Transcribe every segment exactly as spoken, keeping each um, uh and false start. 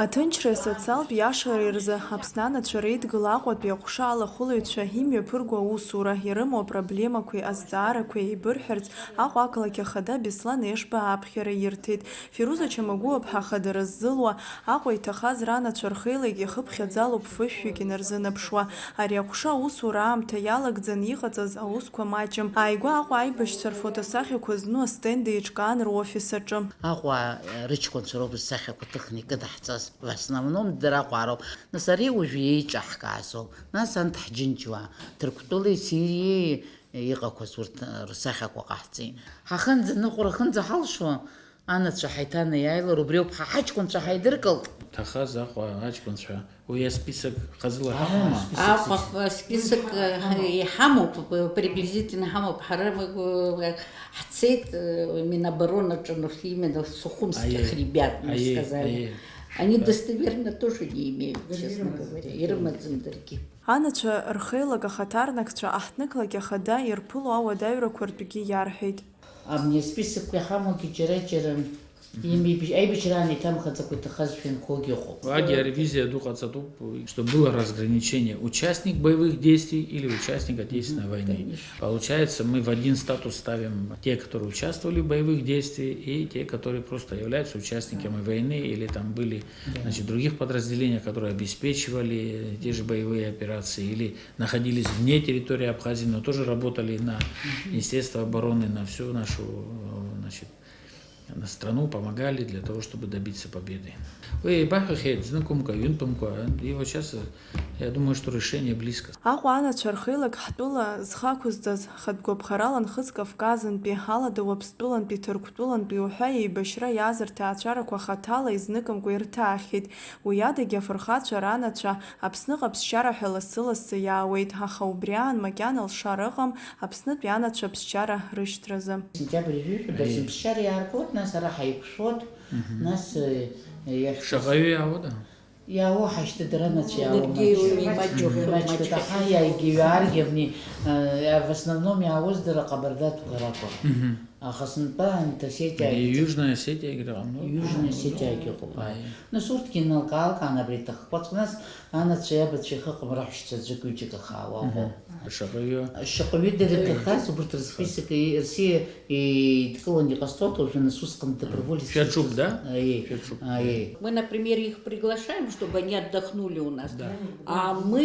Аҭынчреи асоциалтә иашареи рзы Аԥсны анацәа реидгыла Аҟәатәи аҟәша алахәылаҩцәа имҩаԥырго аусура, ирымоу апроблемақәеи азҵаарақәеи еибырҳәарц Аҟәа ақалақь ахада Беслан Ешба аԥхьара ирҭеит. Фируза Чамагәуаԥҳа ахадара ззылуа, Аҟәа иҭахаз ранацәа рхеилак иахыԥхьаӡалоуп фышәҩык инарзынаԥшуа. Ари аҟәша аусура аамҭа иалагӡаны иҟаҵаз аусқәа маҷым. Ааигәа Аҟәа аибашьцәа рфотосахьақәа зну астенд еиҿкаан рофис аҿы. Аҟәа, э, рыҷкәынцәа роуп зсахьақәа ҭыхны икыдаҳҵаз. В основном дара Аҟәа роуп. Нас ари уажәы еиҿаҳкаазоуп. Нас анҭ ҳџьынџьуаа, Ҭырқәтәылеи Сириеи иҟақәаз урҭ, э, рсахьақәа ҟаҳҵеит. Ҳахынӡаныҟәара, хынӡа ҳалшо, анацәа ҳаиҭанеиааилар, убриоуп ҳа ҳаҷкәынцәа ҳаидыркылт. Ҭахаз Аҟәа аҷкәынцәа, уи асписок хазыла ҳамоума? Аҟәаҟа список, э, иҳамоуп, э, приблизительно ҳамоуп. Ҳара, э, ҳцеит, э, Минобороны аҿы, ну, именно сухумских Аиеи. Ребят, мы Аиеи, сказали. Аиеи. Они Да. достоверно тоже не имеют, честно говоря. Ирымаӡам даргьы. Анацәа рхеилак ахаҭарнакцәа аҳҭнықалақь ахада ирԥыло ауадаҩрақәа ртәгьы иарҳәеит. Абни асписокқәа иҳамоугьы џьара-џьара имеиб-, аибашьраан иҭамхаӡакәа иҭахаз шәынқәагьы ыҟоуп. Уагьы аревизиа ду ҟаҵатәуп, чтобы было разграничение участник боевых действий или участник Отечественной Мгм, войны. Конечно. Получается, мы в один статус ставим те, которые участвовали в боевых действиях, и те, которые просто являются участниками войны или там были, Да. значит, в других подразделениях, которые обеспечивали те же боевые операции или находились вне территории Абхазии, но тоже работали на Мгм. Министерство обороны, на всю нашу, э, значит, на страну, помогали для того, чтобы добиться победы. Уи еибаҳҳәахьеит зныкымкәа, ҩынтәымкәа, и вот сейчас, э, я думаю, что решение близко. Аҟәа анацәа рхеилак ҳтәыла зхы ақәызҵаз, хатә гәаԥхарала Нхыҵ Кавказынтәи, Алада Уаԥстәылантәи, Ҭырқәтәылантәи уҳәа еибашьра иааз рҭаацәарақәа хаҭала изныкымкәа ирҭаахьеит. Уи адагьы афырхацәа ранацәа Аԥсныҟа ԥсшьара ҳәа лассы-лассы иаауеит, аха убри аан макьана лшара ыҟам Аԥснытәи анацәа ԥсшьара рышьҭразы. Сентиабр ҩажәи жәаба Аиеи. Ԥсшьара иааргоит, нас ара ҳаиқәшәоит, Мгм. нас, э, иахьцаз Шаҟаҩы иаауада? Иаауа ҳашьҭа дара нацәа иаауа Дыргьы маҷ-, имаҷуп, маҷ-, маҷ-, маҷ-, аха иааигьы иааргьы абни, э, в основном иаауаз дара ҟабардатәқәа ракәын. Мгм. Аха сынтәа Антосетиа Егьи Южная Осетия егьрыҟамло? Южная Осетиагьы ыҟоуп, ааи. Ааи. Нас урҭгьы налкаалкаан абра иҭахқәаҵәҟьа, нас анацәа иабацәа ихыҟам раҳәшьцәа аӡәык-ҩыџьак ахаауа ыҟоуп. Мгм. Шаҟаҩы? Шаҟаҩы дара Ҭахаз, иҭахаз, убарҭ рсписок, и-, Россиа идкыланы иҟасҵоит, уажәы нас усҟан доброволец Шәаҿуп, да? Ааи. Шәаҿуп. Ааи. Мы, например, их приглашаем, чтобы они отдохнули у нас. Да. А мы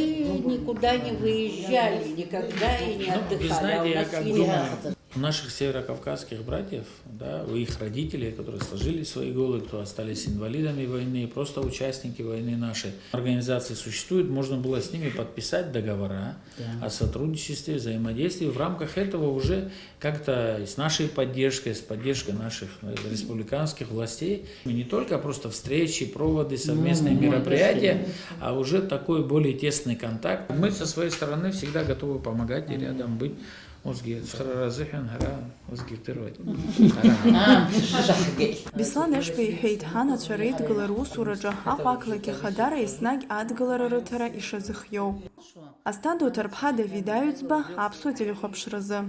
никуда не выезжали никогда и не Ну, вы отдыхали. А у знаете, я нас как есть думаю, у наших северокавказских братьев, да, у их родителей, которые сложили свои головы, кто остались инвалидами войны, просто участники войны нашей организации существуют, можно было с ними подписать договора Да. о сотрудничестве, взаимодействии. В рамках этого уже как-то и с нашей поддержкой, с поддержкой наших, э, республиканских властей, не только просто встречи, проводы, совместные Ну, мероприятия, конечно. а уже такой более тесный контакт. Мы со своей стороны всегда готовы помогать и рядом быть. Усгьы цхырааразыҳәан ҳара усгьы ирдыруеит. Ҳара Аа, шәаҳгеит. Беслан Ешба иҳәеит, ҳанацәа реидгыла русураҿы Аҟәа ақалақь ахадара еснагь адгылара рыҭара ишазыхиоу. Асҭанда Уҭарԥҳа, Давид Аҩӡба, Аԥсуа телехәаԥшразы.